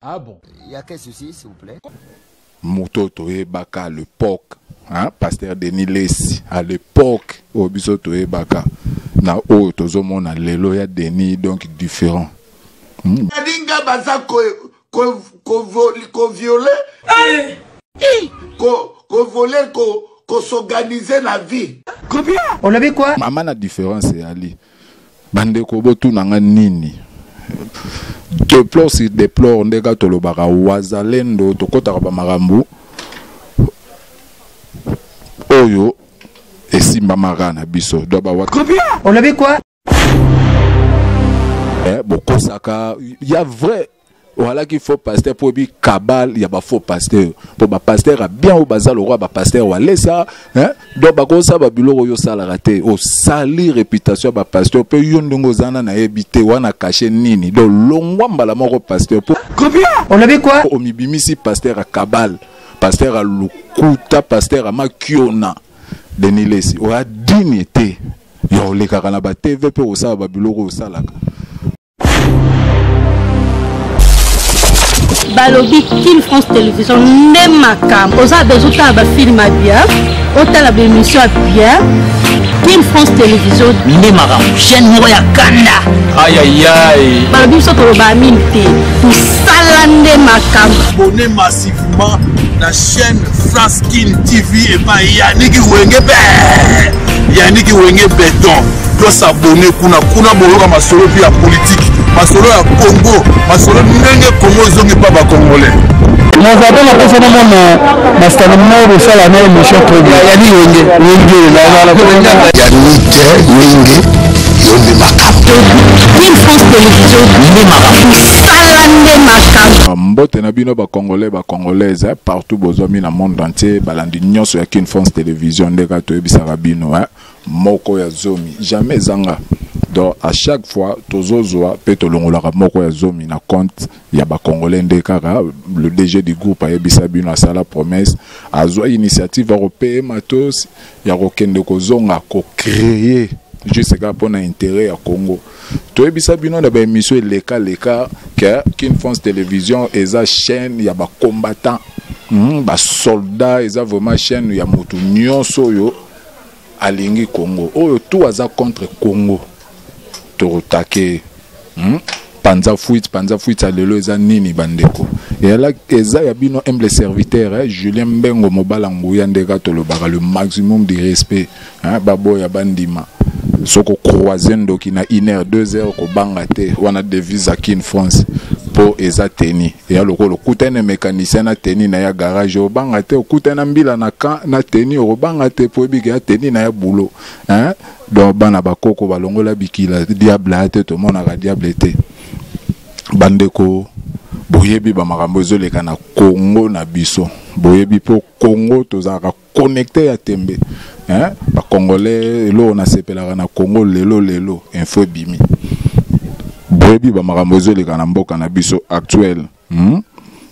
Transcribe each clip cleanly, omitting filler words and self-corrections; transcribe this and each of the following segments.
Ah bon? Il y a quel souci, s'il vous plaît? Moto toyebaka à l'époque, hein, pasteur Denis Lessi à l'époque oyo biso toyebaka na oyo tozomona lelo ya Denis, donc différent. Baninga baza ko ko ko ko violer, ko ko voler, ko ko s'organiser na vie. Combien? Olobi quoi? Mama na différence eyali. Bandeko botuna nga nini? Deplore sur deplore ndeka tolobaka wazalendo tokotaka ba makambo oyo esimbamaka na biso. Donc ba Combien? Olobi quoi? Eh, bokosaka ya vrai ozalaki faux pasteur mpo oyebi cabale ya ba faux pasteur mpo ba pasteur ya bien oyo baza lokola ba pasteur walesa, hein? Donc bakosala ba biloko oyo osalaka te, osali réputation ya ba pasteur mpe yo ndenge oza na nayebi te wana cache nini. Donc longwa mbala moko pasteur mpo Combien? Olobi quoi? Omibimisi pasteur ya cabale, pasteur ya lokuta, pasteur ya makiona. Denis Lessi oya digne te ya olekaka na ba TV mpe osala ba biloko oyo osalaka. Balobi Kin France Télévision nde makambo. Oza besoin otala ba film ya bien, otala ba émission ya bien. Kin France Télévision nde makambo, chaîne moko ya kanda. Aïe aïe aïe. Balobi biso toloba mingi te, tosala nde makambo. Abonnez massivement la chaîne France Kin TV et pas Yannick Wenge be. Yannick Wenge béton. To s'abonner kuna kuna boyoka masolo pe ya politique, masolo ya Congo, masolo ndenge Congo ezongi pa ba Congolais. Naza na posa na mona masitani moko bosala na émission trop bien. Yannick Wenge, Wenge, na Yannick Wenge, yo nde makambo. Kin France Télévision nde makambo. Tosala nde makambo. Mbote na bino ba Congolais, ba Congolaises, hein, partout bozwami na monde entier, balandi nyonso ya Kin France Télévision nde kaka toyebisaka bino, hein, moko ya zomi jamais ezanga. Donc à chaque fois tozozwa pe tolongolaka moko ya zomi na compte ya ba Congolais nde kaka le DG du groupe ayebisa bino, asala promesse, azwa initiative ya kopaye matos ya kokende kozonga ko créer juste kaka mpona intérêt ya Congo. Toyebisa bino na ba émission eleka leka que Kin France Télévision eza chaîne ya ba combattants, ba soldats, eza vraiment chaîne ya motu nyonso oyo alingi Congo, oyo tout aza contre Congo tokotake. Panza fuite, panza fuite ya lelo eza nini bandeko? Eyala eza ya bino humble serviteur, hein, Julien Mbengo mobala nguya ndeka tolobaka le maximum de respect, hein, baboya bandima. Soko croiser ndoki na une heure, deux heures kobanga te, wana devise ya Kin France po eza teni. Eya lokolo okutani na mécanicien na teni na ya garage obanga te, okutani na mbila na camp na teni obanga te po ebika ya teni na ya boulot, hein. Donc bana bakoko balongola bikila diable ate tomonaka diable te. Bandeko boyebi ba makambo ezoleka na Congo na biso, boyebi po Congo tozalaka connecté ya tembe, hein. Ba Congolais eloko nasepelaka na Congo lelo lelo info ebimi, boyebi ba makambo ezoleka na mboka na biso actuel,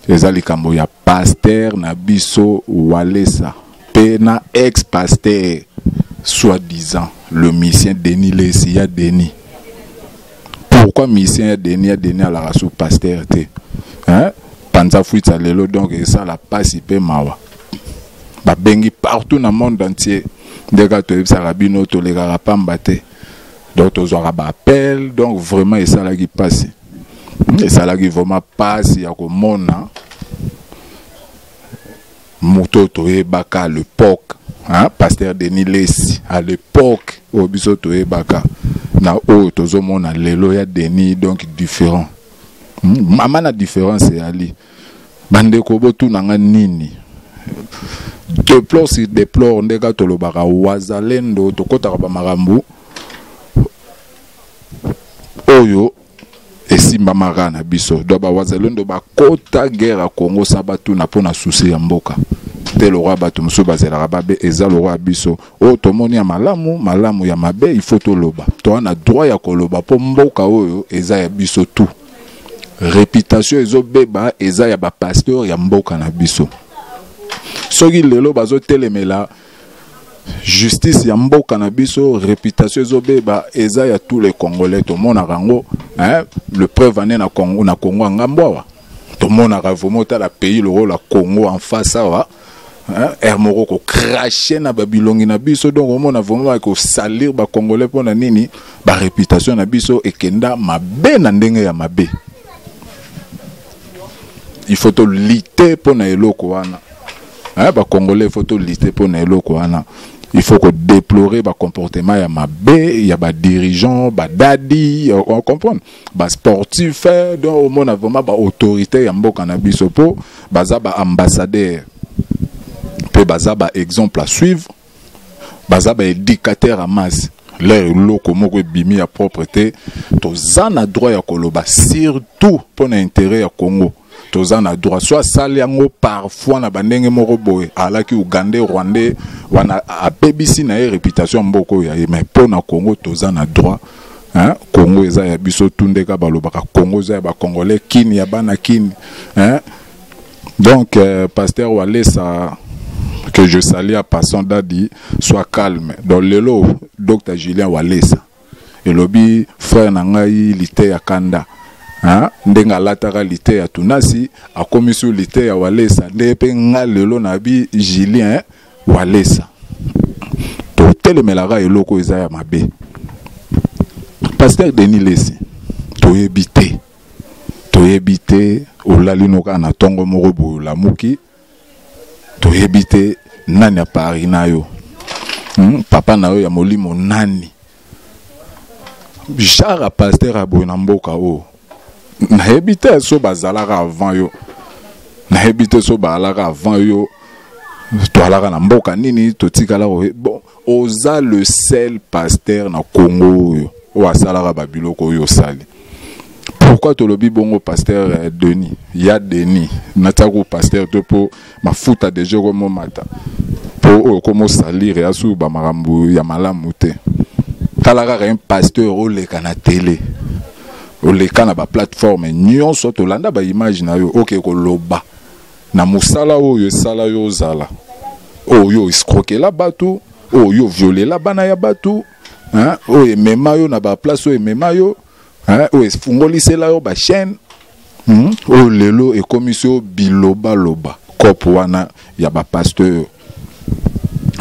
Eza likambo ya pasteur na biso Walesa pe na ex pasteur soi-disant le musicien Denis Lessi ya Denis. Pourquoi musicien ya Denis ya Denis alaka sous pasteur te, hein? Panza fuite ya lelo donc esala pasi pe mawa. Babengi partout na monde entier ndeka toyebisaka bino tolekaka pamba te. Donc tozwaka ba appel, donc vraiment esalaki pasi. Esalaki vraiment pasi ya komona moto toyebaka à l'époque, hein, pasteur Denis Lessi à l'époque oyo biso toyebaka na oyo tozomona lelo ya Denis, donc différent. Mama na différence eyali. Bandeko botuna nga nini? Deplore sur deplore ndeka tolobaka wazalendo tokotaka ba makambo oyo esimbamaka na biso. Donc ba wazalendo bakota guerre ya Congo sa batuna mpona souci ya mboka te. Lokwa bato mosusu bazelaka babe eza lokwa biso oyo tomoni ya malamu malamu ya mabe il faut toloba, toza na droit ya koloba mpo mboka oyo eza ya biso tout. Réputation ezobeba eza ya ba pasteur ya mboka na biso. Soki lelo bazotelemela justice ya mboka na biso, réputation ezobeba eza ya tous les Congolais. Tomonaka yango, hein, le preuve ane na Congo, na Congo ya ngambo awa. Tomonaka vraiment otala pays lokola Congo en face awa, heure moko kocrache na babilongi na biso. Donc omona vraiment kosalir bacongolais mpo na nini? Baréputation na biso ekenda mabe na ndenge ya mabe. Il faut tolite mpo na eloko wana, hein, bacongolais, il faut tolite mpo na eloko wana. Il faut kodéplorer bacomportement ya mabe ya badirigeant, badadi, on comprendre, basportif. Donc omona vraiment baautorité ya mboka na biso, mpo baza baambassadeur mpe baza baexemple à suivre, baza baéducateur ya masse. L'heure eloko moko ebimi ya propre te, toza na droit ya koloba, surtout mpo na intérêt ya Congo. Toza na droit. So asali yango parfois na bandenge moko boye, alaki Ugandais, Rwandais wana, abebisi na ye réputation ya mboka oyo ya ye. Mais mpo na Congo, toza na droit, hein? Congo eza ya biso tu. Ndeka balobaka Congo eza ya bacongolais, Kini ya bana Kini, hein? Donc pasteur Walesa, que je salue en passant, dadi, sois calme. Donc lelo Dr Julien Walesa elobi frère na ngai lite ya kanda, hein? Ndenge alataka lite ya tunasi, akomisi lite ya Walesa. Nde mpe nga lelo nabi Julien Walesa, totelemelaka eloko eza ya mabe. Pasteur Denis Lesi, toyebi te, toyebi te, olali no kaka na ntongo moko boye, olamuki, toyebi te nani apari na yo, Papa na yo ya molimo nani? Genre ya pasteur ya boye na mboka oyo, nayebi te so bazalaka avant yo, nayebi te so bazalaka avant yo. Toalaka na mboka nini? Totikala bon, oza le seul pasteur na Congo oyo oyo asalaka babiloko oyo osali. Pourquoi tolobi bongo? Pasteur Denis ya Denis, natiaka pasteur te mpo mafuta deja ekomomata, mpo oyo komosalire asu bamakambo ya malamu te. Tala kaka un pasteur oleka na tele, oleka na baplateforme nyonso, tolanda baimage na yo, oke koloba na mosala oyo esala yo ozala oyo escroquela bato, oyo violela bana ya bato, oyo emema yo na baplace oyo emema yo, oyo efungolisela yo bachaîne, Oyo lelo ekomisi yo bilobaloba, cope wana ya bapasteur.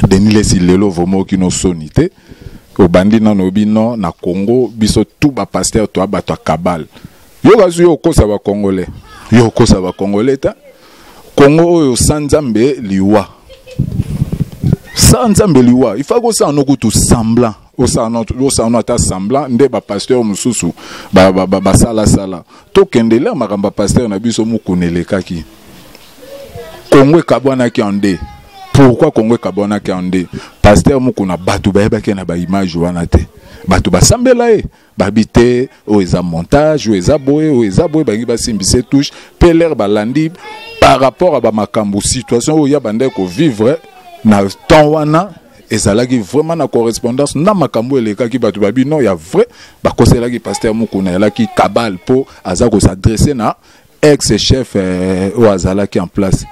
Denis Lesi, lelo vraiment okino soni te. Obandi nano obi non, na Congo biso tout bapasteur toya bato ya kabale. Yo kasi yo okosa bacongolais, yo okosa bacongolais ta Congo oyo sa Nzambe liwa, sa Nzambe liwa. Il faut kosala no kutu semblant, osala no ata semblant nde bapasteur mosusu basalasala. Tokendela makambo ya pasteur na biso Mokuna elekaki. Congo ekabwanaki en deux. Pourquoi Congo ekabwanaki en deux? Pasteur Mokuna, bato bayebaki na baimage wana te. Bato basambela ye, babi te oyo eza montage, oyo eza boye, oyo eza boye. Balingi basimbisa touche mpe l'heure balandi par rapport à bamakambo, situation oyo ya bandaki kovivre na temps wana ezalaki vraiment na correspondance na makambo elekaki. Bato babi non, ya vrai, bakoselaki pasteur Mokuna, elaki kabale mpo aza kos'adresser na ex chef oyo azalaki en place,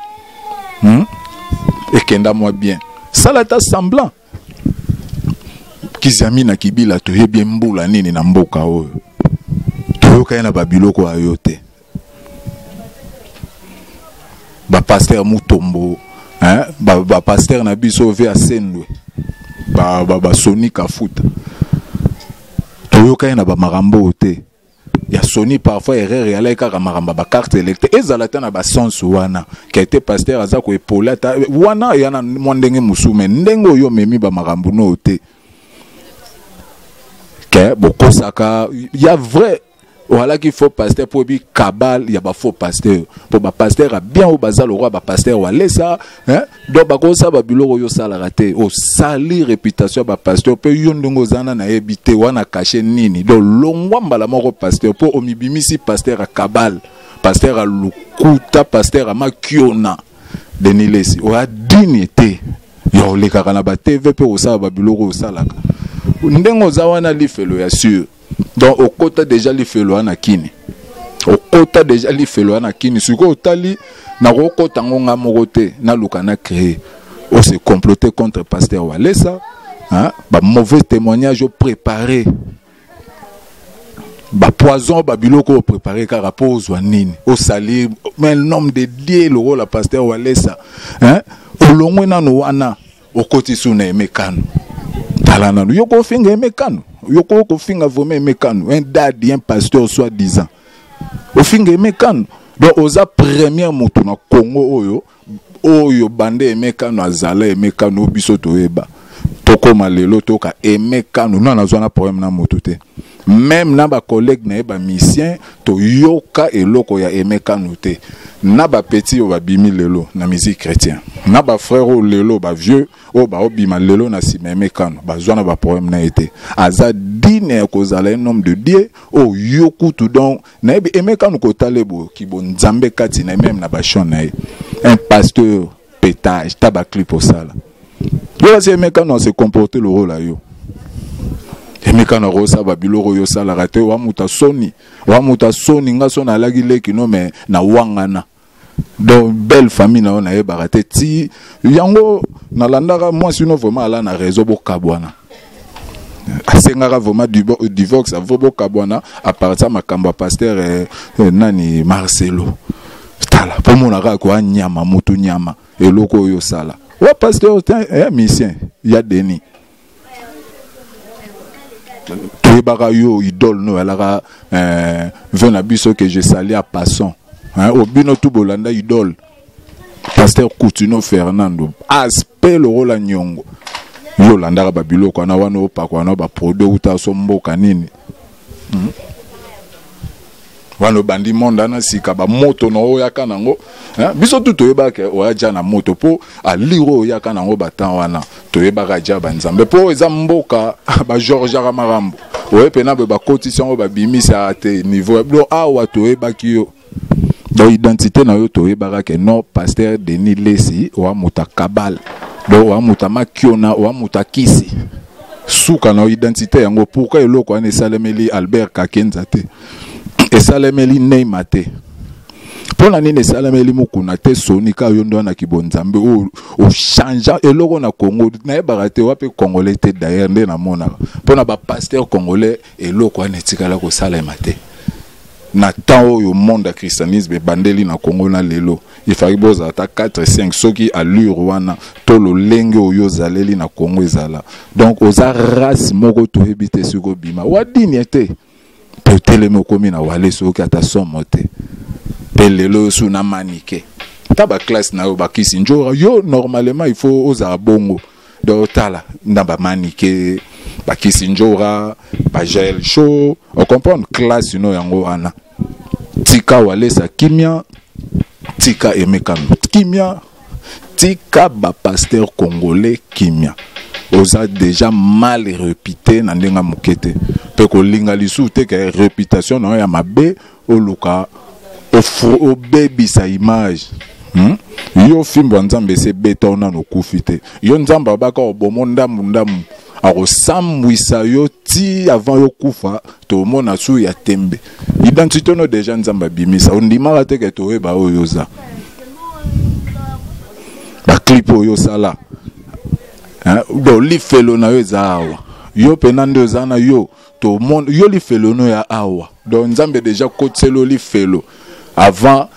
Ekenda mwa bien, sala ata semblant. Kizami na Kibila, toyebi mbula nini na mboka oyo, toyoka ye na babiloko ya yo te. Bapasteur Mutombo, hein? Bapasteur na biso ve asendwe, basoni kafuta, toyoka ye na bamakambo oyo te ya soni. Parfois erreur eyalaki kaka makambo ya bacarte électeur, ezala te na basens wana kete pasteur aza koepole ata wana eya na mwa ndenge mosusu. Me ndenge oyo omemi bamakambo no te ke bokosaka ya vrai, ozalaki faux pasteur mpo oyebi kabale ya bafaux pasteur, mpo bapasteur ya bien oyo baza lokwa bapasteur Walesa, hein? Donc bakosala babiloko oyo osalaka te, osali réputation ya bapasteur. Mpe yo ndenge oza na, nayebi te wana kashe nini. Donc longwa mbala moko pasteur, mpo omibimisi pasteur ya kabale, pasteur ya lukuta, pasteur ya makiona. Denis Lesi, oya digne te ya olekaka na batv mpe osala babiloko oyo osalaka. Ndenge oza wana, lifelo ya sûr. Donc okota déjà lifelo wana kini, okota déjà lifelo wana kini. Sikoyo otali, nakokota ngo nga moko te, naluka na créer ose comploter contre pasteur Walesa, hein? Ba mauvais témoignage opréparé. Ba poison, ba biloko oyo préparé kaka mpo ozwa nini, osalir mais l'homme de Dieu lokola pasteur Walesa, hein? Olongwe nanu wana, okoti su na Emekano. Tala nanu, yo kofinga Emekano, yo kofinga vraiment Emekano, un dadi, un pasteur soi disant, ofinga Emekano. Donc oza première moto na Congo oyo oyo bande Emekano azala Emekano. Biso toyeba, tokóma lelo toka Emekano na nazwa na problème na moto te, même na bacollègue na ye bamusicien. Toyoka eloko ya Emekano te na bapetits oyo babimi lelo na musique chrétien, na bafrère oyo lelo, bavieux oyo baobima lelo na nsima. Emekano bazwa na baproblème na ye te, aza digne ya kozala un homme de Dieu oyo yo kutu. Donc nayebi Emekano, kotala eboyoki bo Nzambe kati na ye, même na bachant na ye, un pasteur pétage. Ta baclip osala yo, kasi Emekano ase comporte lokola yo. Emekano akosala babiloko oyo osalaka te. Wa moto asoni, wa moto asoni. Nga so nalaki leki no me na wangana. Donc belle famille na yo nayebaka te ti yango nalandaka mwasi no. Vraiment ala na réseau, bokabwana. Asengaka vraiment divorce avo bokabwana à partir ya makambo ya pasteur nani, Marcelo. Tala mpo mona kaka koya nyama, motu nyama, eloko oyo osala wa pasteur te, musicien ya Denis. Toyebaka yo, idole no alaka ve na biso que je sali à passant, hein, obino tu bolanda idole pasteur Coutinho Fernando, aspect lokola nyongo. Yo olandaka babiloko wana wana, opakwa wana baproduit outa so mboka nini, Wana obandi monde wana sika, bamoto na oyo oyaka nango, biso tu toyebaka oya dia na moto mpo alire oyo oyaka nango. Batan wana toyebaka dia banzambe mpo eza mboka bageorgeaka makambo oye mpena boye, bakotisi yango, babimisaka te niveau. Donc awa toyebaki yo, donc identité na yo toyebaka ke non, pasteur Denis Lesi oa moto akabale, donc oa moto amakiona, oa moto akisi suka na identité yango. Pourquoi eloko wana esalemeli Albert Kakenza te, esalemeli Neima te? Mpo na nini esalemeli Mokuna te? Soni ka yo nde wana kibonzambe oyo ochange eloko na Congo, nayebaka te wapi congolais te. D'ailleurs nde namonaka mpo na bapasteur congolais, eloko wana etikala kosalema te na temps oyo monde ya christianisme ebandeli na Congo. Na lelo ifaki bozala ata 4 5 soki allure wana to lolenge oyo ozaleli na Congo ezala. Donc oza race moko toyebi te soki obima wa digne te. Mpe otelemi, okomi na wale soki ata somo te. Mpe lelo oyo su na manike ta baclasse na yo bakisi njora yo. Normalement il faut ozala bongo. Donc tala na bamanike, bakisi njora, bagel show, ocomprendre classe no yango wana. Tika Walesa kimia, tika Emekano kimia, tika bapasteur congolais kimia. Oza déjà mal réputé na ndenge moke te, mpe kolinga lisusu te ke réputation na yo ya mabe oluka obebisa image, Yo fimbo ya Nzambe ese ebeta yo, nano okufi te. Yo Nzambe abaka obomo ndambu ndambu, akosambwisa yo ti avant yo kufa. Tomona su ya tembe identité no déjà Nzambe abimisa, ondimaka te ke toyeba oyo oza. Baclip oyo osala, donc lifelo na yo eza awa. Yo mpena nde oza na yo, tomona yo lifelo no ya awa. Donc Nzambe déjà kotiselo lifelo avant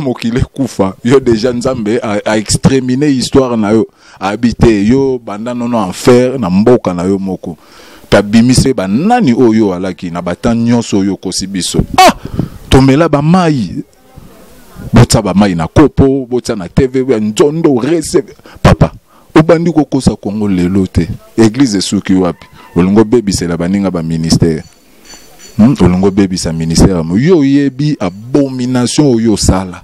mokili ekufa. Yo déjà Nzambe aextermine histoire na yo, abi te yo banda nono enfer na mboka na yo moko. Mpe abimise banani oyo alaki na batan nyonso oyo okosi biso. Ah, tomela bamai, botia bamai na kopo, botia na TV ya nzondo rese. Papa, obandi kokosa Kongo lelo te. Église esuki wapi? Olingi obebisela baninga baministère, Olingi obebisa ministère yamo. Yo oyebi abomination oyo osala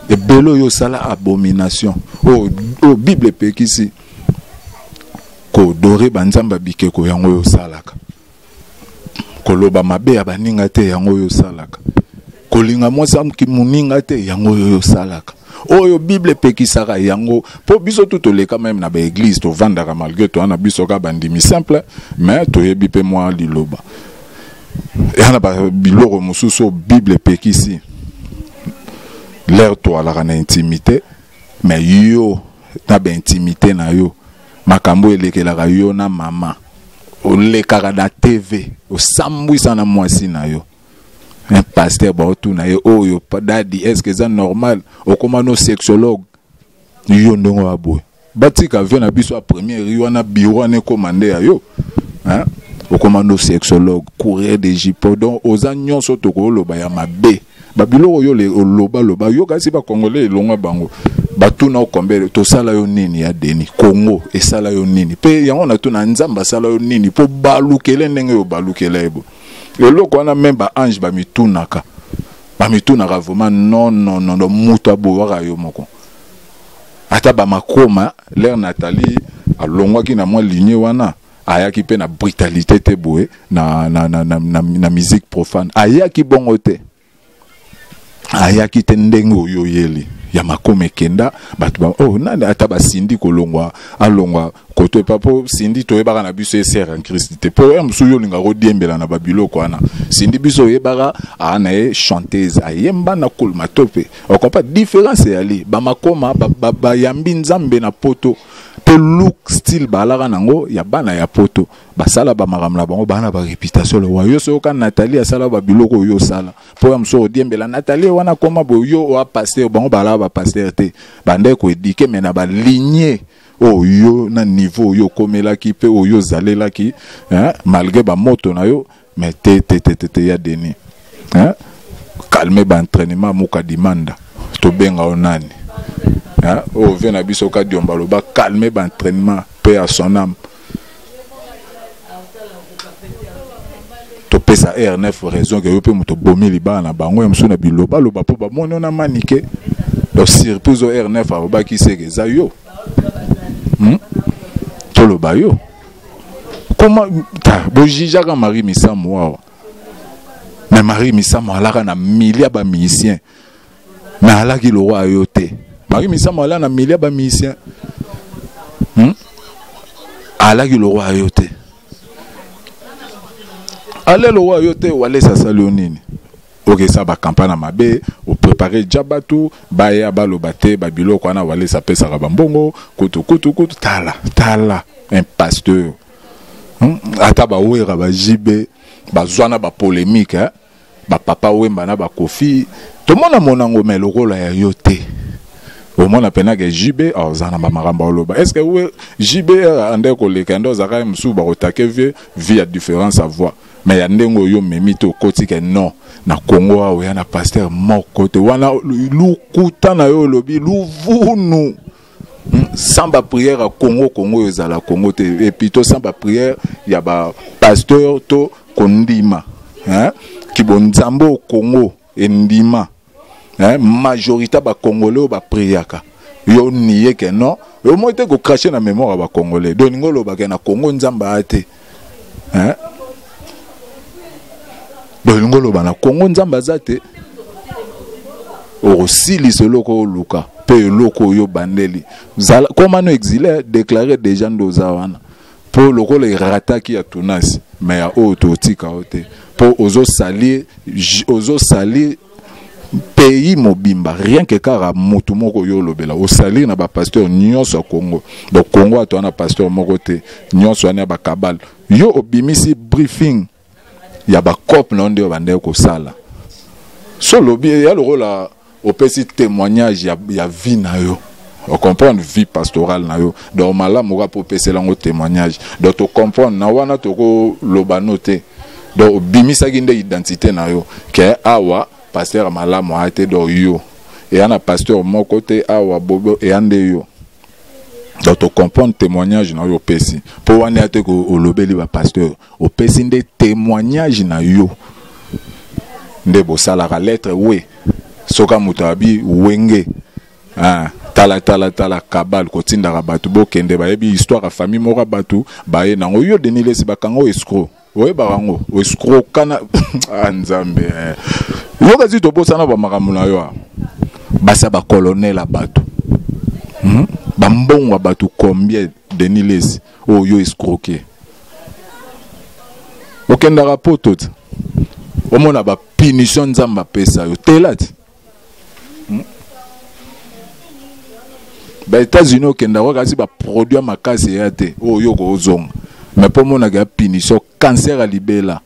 ebele, oyo osala abomination oyo Bible epekisi, koadorer banzambe ya bikeko, yango oyo osalaka. Koloba mabe ya baninga te, yango oyo osalaka. Kolinga mwasi moninga te, yango oyo osalaka. Oyo Bible epekisaka yango, mpo biso tu toleka même na baéglise, tovandaka malgré toa na biso kaka bandimi simple, mais toyebi mpe mwa liloba ya na biloko mosusu oyo Bible epekisi lere toalaka na intimité. Mais yo na baintimité na yo, makambo elekelaka yo na mama. Olekaka na TV, osambwisa na mwasi na yo. Un pasteur baotuna ye oyo dadi, est-ce que eza normal okoma no sexologue yo ndongo ya boye? Batika vie na biso ya première rue wana, bureau wana ekoma nde ya yo, hein? Okoma no sexologue, courrier de jupon, donc oza nyonso tokoloba ya mabe. Babiloko yo oloba loba yo kasi ba congolais elongwa bango batuna okombe tosala yo nini ya Denis Congo esala yo nini pe yango natuna Nzambe asala yo nini po balukele ndenge yo balukele ebo eloko wana même ba ange bamitunaka bamitunaka vraiment non non non non moto aboyaka yo moko ata bamakoma l'air Nathalie alongwaki na mwa ligne wana ayaki pe na brutalité te boye na, na, na, na, na, na musique profane ayaki bongo te ayaki te ndenge oyo oyeli ya makoma ekenda bato ba oh nani ata basindi kolongwa alongwa koto epa po sindi toyebaka na biso esere en Christ te po ya mosusu yo olingaka odiembela na babiloko wana sindi biso oyebaka aa na ye chanteuse ayemba na kulma to mpe okompa différence eyali bamakoma bayambi ba, ba nzambe na poto mpe look style balaka nango ya bana ya poto basala bamakambo na bango bana ba réputation lowa yo soki oka Nathalie asala babiloko oyo osala mpo ya mosusu odiembela Nathalie wana koma boye yo oa pasteur bango balaka ba pasteur te bandaki koedike me na baligne oyo na niveau oyo okomelaki mpe oyo ozalelaki hein, malgré bamoto na yo mais te te te te te ya Denis hein, calme ba entraînement mukadimanda tobenga yo nani hein, oyo vie na biso kadiomba loba calme ba entraînement mpe ya son âme topesa R9 raison ke yo mpe moto obomi libala na bango ya mosusu na bilobaloba mpo bamoni yo na manike donc surprise oyo R9 alobaki seke eza yo Toloba yo koma ta bojijaka Marie Misamu awa mais Marie Misamu alaka na milia ba musicien mais alaki lokwa yo te. Marie Misamu alaka na milia ba musicien Alaki lokwa yo te, ale lokwa yo te. Walesa asali yo nini? Okesa bakampagne ya mabe oprepare ja bato baya baloba te babiloko wana. Walesa apesaka bambongo kutu kutu kutu. Tala tala un pasteur Ata bawera bajibe bazwa na bapolémique eh? Bapapa Wemba na bakofi tomona monango me lokola ya yo te. Omona mpena ke JB aza na bamakambo aloba. Est ce que we JB ande koleka nde ozalaka ye mosusu bakotake vie vie ya différence ya voix mais ya ndenge oyo omemi te okoti ke non na Congo awa oya na pasteur moko te wana lukuta na yo olobi luvunu. Sans ba prière ya Congo, Congo oyo ezala Congo te et puis to sans ba prière ya ba pasteur to kondima hein kibonzambe au Congo endima hein majorité ba congolais oyo ba priaka yo nie ke non yo moi te ko cracher na mémoire ya ba congolais donc ningo loba ke na Congo nzambe aya te hein donc ningo loba na Congo nzambe aza te. Okosilisa eloko oluka mpe eloko oyo obandeli koma no exilé déclaré déjà nde oza wana mpo lokola erataki ya tunasi me ya oyo totika yo te mpo ozosalir ozosalir pays mobimba rien que kaka motu moko oyo olobela osalir na bapasteur nyonso ya Congo. Donc Congo ato wana pasteur moko te nyonso wana ya bakabale yo obimisi briefing ya bacope na yo nde bandeki kosala so olobi ya lokola opesi témoignage ya vie na yo ocomprendre vie pastorale na yo donc malamu kaka mpo opesela yango témoignage donc tocomprendre na wana tokoloba no te donc obimisaki nde identité na yo ke awa pasteur malamu aya te donc yo eya na pasteur moko te awa bobo eya nde yo donc tocomprendre témoignage na yo opesi mpo wana ya te olobeli bapasteur opesi nde témoignage na yo nde bosalaka lettre we soka moto abi wenge ah, tala tala tala kabal kotindaka bato bokende bayebi histoire ya famille moko ya bato baye nango yo Denis Lesi bakanga oyo escroc oyebaka yango escroc kana ah, nzambe eh. Yo kasi tobosana bamakambo na yo basi ya bacolonel ya bato Bambongo ya bato combien Denis Lesi oyo yo escroquer okendaka poto ti omona bapunition nzambe apesa yo tela ti Ba États-Unis okendaka kasi baproduit ya makasi eya te oyo yo kozonga. Mais mpo omonaka ya punition, cancer ya libela.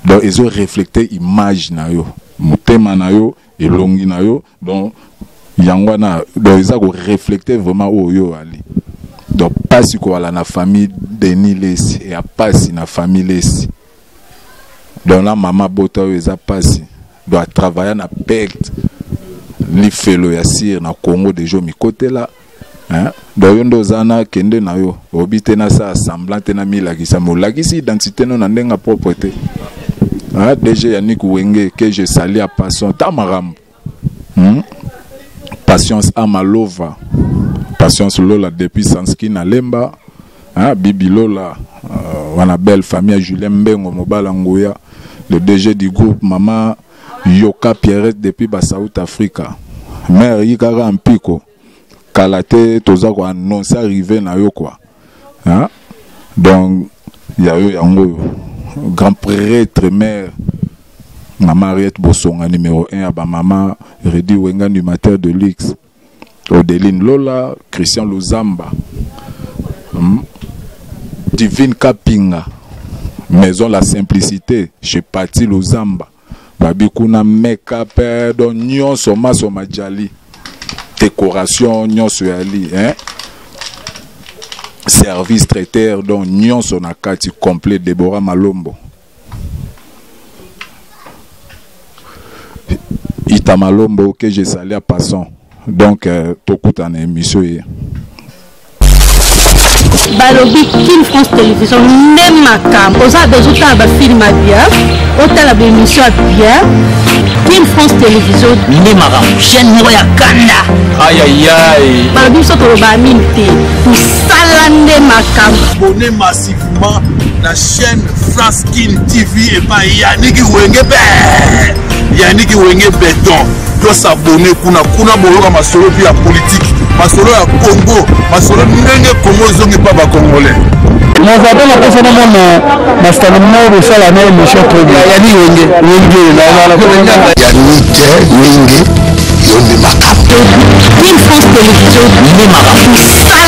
Donc ezo reflecte image na yo, motema na yo, elongi na yo. Donc yango wana, donc eza ko reflecte vraiment oyo yo ali. Donc pasi koala na famille Denis Lessi, ya pasi na famille Lessi. Donc na mama bota oyo eza pasi. Donc a travailler na perte lifelo ya sire na Congo déjà mikotela, hein? Donc yo nde oza na kende na yo obi te na sa semblant te na milakisa, mais olakisi identité no na ndenge propre te, hein? DG Yannick Wenge que je salue à passant ta marambo, Patience Amalova, Patience Lola depuis Sanski na Lemba, hein? Bibi Lola, wana belle famille Julien Mbengo Mobala Nguya, le DG du groupe Mama Yoka Pierrette depuis ba South Africa, mère Yikara Mpiko Kalate, toza ko annoncer arrivé na yo quoi, hein? Donc ya yo yango grand prêtre mère Mama Ariette Bosonga numéro 1 à ba mama Redi Wenga animateur de luxe, Odeline Lola, Christian Luzamba, Divine Kapinga, Maison La Simplicité chez Pati Luzamba, babi kuna make-up, donc nyonso maso majali, décoration nyonso yali, hein? Service traiteur, donc nyonso na kati complet. Deborah Malombo, Ita Malombo que je salue à passant. Donc tokuta na émission ye. Balobi Kin France Télévision nde makambo. Oza besoin otala bafilme ya bien, otala baémission ya bien, Kin France Télévision nde makambo, chaîne moko ya kanda. Ayayay, balobi biso toloba mingi te, tosala nde makambo. Abonnez massivement la chaîne France Kin TV epai Yannick Wenge be Yannick Wenge Beton. Tosabone kuna, kuna boyoka masolo mpe ya politike, masolo ya Congo, masolo ndenge Congo ezongi mpa bacongolais. Naza napesa namona masitani moko bosala na émission trop bien. Yani Wenge Wenge. Yannick Wenge, yo nde makambo. Kin France Télévision nde makambo. Tosala.